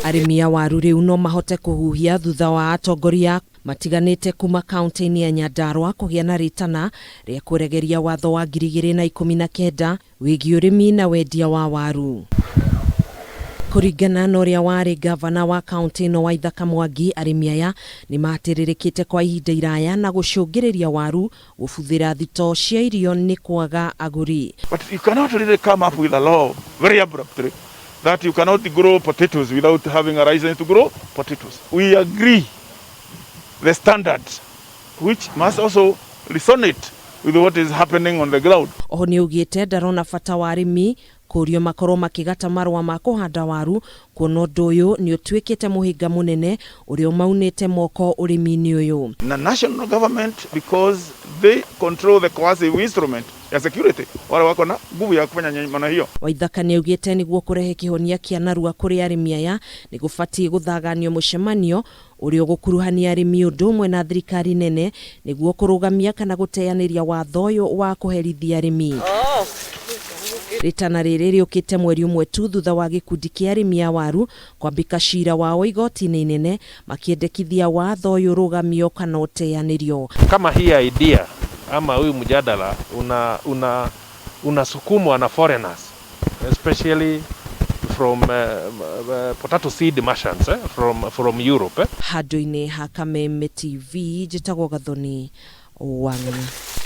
Arĩmi a waru rĩu no mahote kũhuhia thutha wa atongoria matiganĩte kuma kaunti-inĩ ya Nyandarua kũgĩa na rĩtana rĩa kũregeria watho wa 2019 wĩgiĩ ũrĩmi na wendia wa waru. Kũringana na ũrĩa warĩ ngavana wa kaunti ĩno Waithaka Mwangi, arĩmi aya nĩ matĩrĩrĩkĩte kwa ihinda iraya na gũcũngĩrĩria waru gũbuthĩra thitoo cia irio nĩ kwaga agũri. But you cannot really come up with a law very abruptly that you cannot grow potatoes without having a license to grow potatoes. We agree the standard which must also resonate with what is happening on the ground. Oho nĩaugĩte ndarona bata wa arĩmi kũrio makorwo makĩgata marũa ma kũhanda waru kuona ũndũ ũyũ nĩ ũtuĩkĩte mũhĩnga mũnene ũrĩa ũmaunĩte moko ũrĩmi-inĩ ũyũ. Na national government, because they control the coercive instrument ya security, wale wako na nguvu ya kufanya namna hiyo. Waithaka nĩaugĩte nĩguo kũrehe kĩhonia kĩa narua kũrĩ arĩmi aya nĩ gũbatiĩ gũthaganio mũcemanio ũrĩa ũgũkuruhania arĩmi ũndũ ũmwe na thirikari nene nĩguo kũrũgamia kana gũteanĩria watho ũyũ wa kũherithia arĩmi. Rĩtana rĩrĩ rĩũkĩte mweri ũmwe tu thutha wa gĩkundi kĩa arĩmi a waru kwambĩka cira wao igoti-inĩ inene makĩendekithia watho ũyũ ũrũgamio kana ũteanĩrio. Kama hii idea ama huyu mjadala una una unasukumwa na foreigners, especially from potato seed merchants, from Europe. Handũ-inĩ ha Kameme TV, njĩtagwo Gathoni Wang'ang'a.